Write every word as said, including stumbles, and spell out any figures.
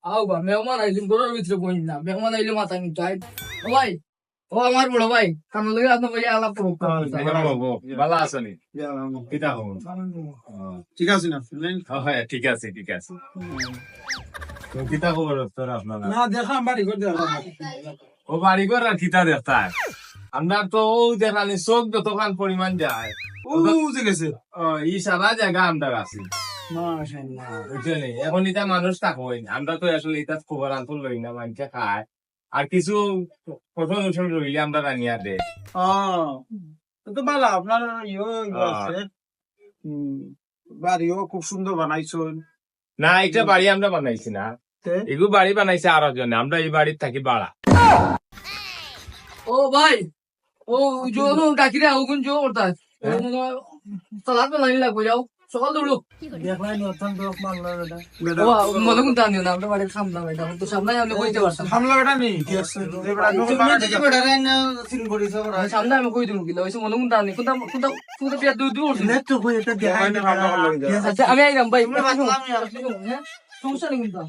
আও বা, মেহমান আইলে ঘরর ভিতরে বইন না, মেহমান আইলে মাথা নিতে হয়। ও ভাই, ও আমার বড় ভাই, কামর লগে আপনার ভাই আলাপ করুক। ভালা আছনি? কিতা খবর? ঠিক আছে না? ও, হ্যাঁ, ঠিক আছে, ঠিক আছে। তো কিতা খবর তোর আপনার? না, দেখলাম বাড়ি ঘর দেখলাম। ও বাড়ি ঘর আর কিতা দেখতায়? আমরা তো ও দেখানি চোখ যতখান পরিমাণ যায়। ও যে গেছে। ও, ই সারা জায়গা আমরা আছি। মাশাআল্লাহ। বুঝছো নি? এখন ইতা মানুষ থাকবই না। আমরা তো আসলে ইতা খবর আনতে লই না, মানষে খায়। আর কিছু ফসল উসল রইলে আমরা রানিয়া দে। ও, তো তো ভালা, আপনার ইয়ে হ্যাঁ। আছে। হুম, বাড়িও খুব সুন্দর বানাইছইন। না, এটা বাড়ি আমরা বানাইছি না। তে? এগু বাড়ি বানাইছে আরো জনে। আমরা এই বাড়ির থাকি বাড়া। ও ভাই, ও জোনো ডাকিরে আউগুন জো করতা। সালাদ বানাই লাগবো, যাও। সকাল দৌড়ো। দেখলাই নি, অত্যন্ত মারলো বেটা। ও, মনে কোনটা আনিও না, আমরা বাড়ির খামলা বেটা। তো সামনে আমি কইতে পারতাম। খামলা বেটা নি, ঠিক আছে। এই বেটা তুমি যদি বেটা রাইন না, সিল করি সব রাইন। সামনে আমি কই দিমু কিলা, ওইসব মনে কোনটা আনি, কোনটা, কোনটা, কোনটা বিয়া দূর দূর করছি। লে তো কই এটা দেখাই না, খামলা বেটা। আচ্ছা, আমি আইলাম ভাই। তোমরা বাঁচলাম না। হ্যাঁ? সমস্যা নেই কিন্তু।